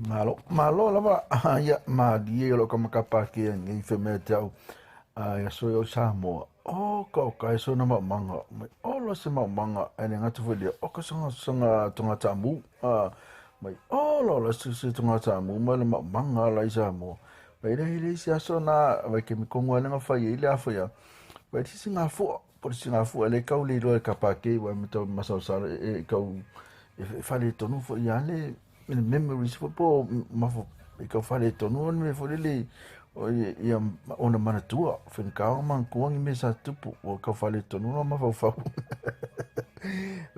Malo, malo lava ia malie o lo ka makapa ke ngi fe me te au ia so yo Samoa. O ka o ka so na manga mai o lo se manga ene ngatu fo le o ka sanga sanga tonga tamu mai o lo lo se se tonga tamu ma le manga la i Samoa. Mai le le se aso na vai ke mi kongo le nga fai ile afo ya. Vai si singa fo po si singa fo le kau le lo ka pa ke wa me to masau sa e kau e fale tonu fo ia le memories fo po ma fo e kau fale tonu me fo le o ia ona manatua whenkao man kuangi me sa tupu o kau fale tonu no ma fau fau.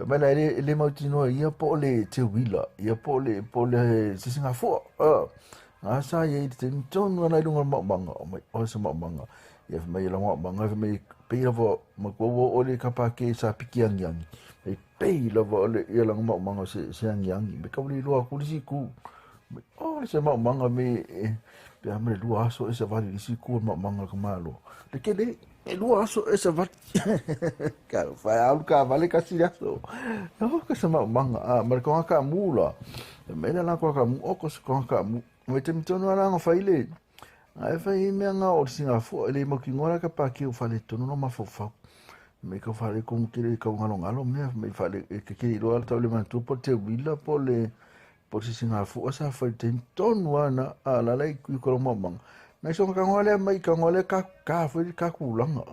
Mai la le le mautinoa ia po le te wila ia po le po le sisinga fo ngā sa ia i te tonu ana i lunga o maumanga o mai o se maumanga ia mai la maumanga mai pei lava ma ko o le kapa ke sa piki angi angi mai pei lava o le ia la maumanga se se angi angi me ka le loa ku lisi ku mai o se maumanga me pe a me lua aso e sa vali lisi ku maumanga ka malo le ke le e lua aso e sa vali ka fa alu ka vale ka si aso o ka se maumanga a ma ko ka mula me la ko ka mu o ko se ko ka mu me te mitono ala nga faile ai fai mea ngā o singa fo le mo ki ngora ka pa ki o fale tonu no mafofau me ka fale ko kere ka ngalo ngalo mea me fale e ke ke ro alta le mantu po te wila po le po se singa fo sa fai te tonu ana a la lai ku ko mo mang na so ka ngole mai ka ngole ka ka fo ka ku langa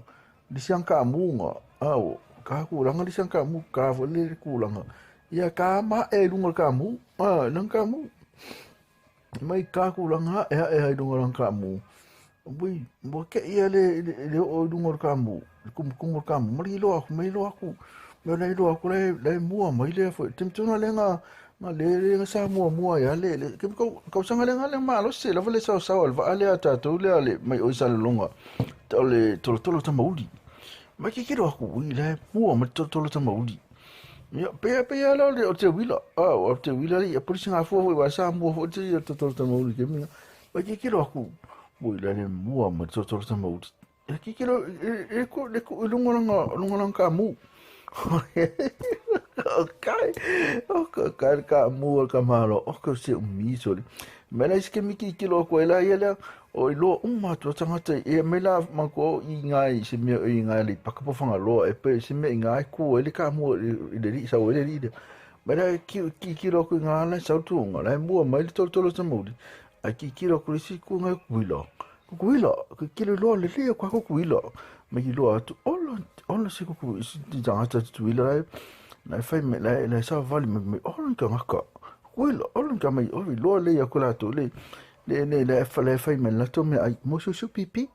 li siang ka munga au ka ku langa li siang ka mu ka fo le ku langa ia ka ma e lunga ka mu a nang ka mu mai ka ku langa e e hai lunga ka mu ui mo ke ia le le o lunga ka mu kum kum ka mu mai lo aku mai lo aku me le lo aku le le mua mai le fo tem tuna le nga nga le le nga sa mua mua ya le le ke ko ko sanga le nga le ma lo se la le sa sa al va ale ata to le ale mai o sa longa to le to to ta mauli mai ke ke lo aku ui le mua mai to to ta mauli ia pe pe ia le o te wila a o te wila ia polisi nga fo wa sa mua fo te to to ta mauli ke mi mai ke ke lo aku ui le le mua mai to to ta mauli e ke ke lo e ko le ko lunga nga lunga ka mu Okay. Okay, ka mua ka malo. O ka se umi so. Me la iske miki ki lo ko ela ia le o i lo uma tu tangata e me la ma ko i ngai se me i ngai le paka po fanga lo e pe se me i ngai ku e le ka mua i le ri sa o le ri. Me la ki ki ki lo ko ngai la sa tu nga la mua mai le tolo tolo sa muri. A ki ki lo ko si ku ngai ku lo. Ku lo ku ki lo le le ko ku lo. Me ki lo atu olo olo se ku si ti tangata tu ila la fai me la la sa vali me me olo ka ngaka. Ku lo olo ka mai o lo le ya ku la tu le le le le fa le fai me la to me ai mo su su pipi.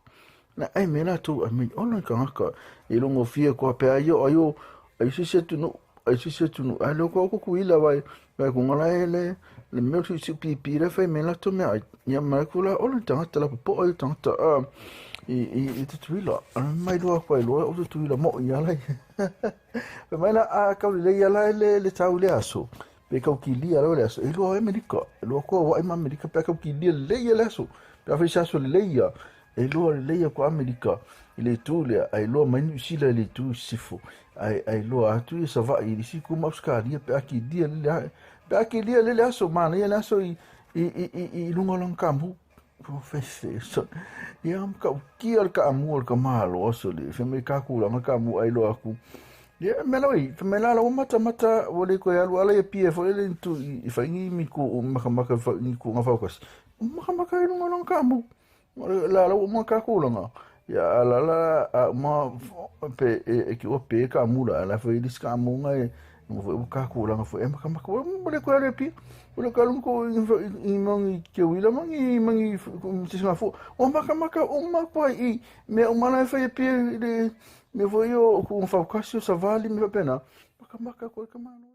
Na ai me la tu ai me olo ka ngaka. I longo fia ko pe ai yo ai yo ai si se tu no ai si se tu no ai lo ko ku ila vai vai ku ngala le le me su su pipi le fai me la to me ai ya ma ku la olo tangata la po ai tangata a i i te tuila mai loa koe loa o te tuila mo ia lai. Pe mai la a kau le ia lai le le tau le aso. Pe kau ki lia le aso. E loa Amerika. E loa koa wa ima Amerika pe kau ki lia le ia le aso. Pe awhi sa aso le ia. E loa le ia ko Amerika. I le tū lea. Ai loa mai New Zealand le tū sifo. Ai ai loa atu i sa vai i si ku Australia pe aki lia le pe aki lia le aso mana ia le aso i i i i lunga lang kamu. Fefe so ia am ka kia le ka amu ka malo so le fe me ka ku la ka mu ai lo aku ia me lo i fe me la lo mata mata o le ko alu ala ia pie fo le tu i fa ngi mi ku maka maka fa ngi ku nga fa kas maka maka i lunga lang ka mu la la ma ka ku la ia la la ma pe e ki o pe ka mu la la fa i ka mu ngai mo fo ka ku la fo e maka maka mo le ko le pi o le kalung ko i mangi ke wila mangi mangi se sa fo o maka maka o ma ko i me o mana fa e pi le me fo yo ku fa kasi o sa vali me pena maka maka ko ka mano.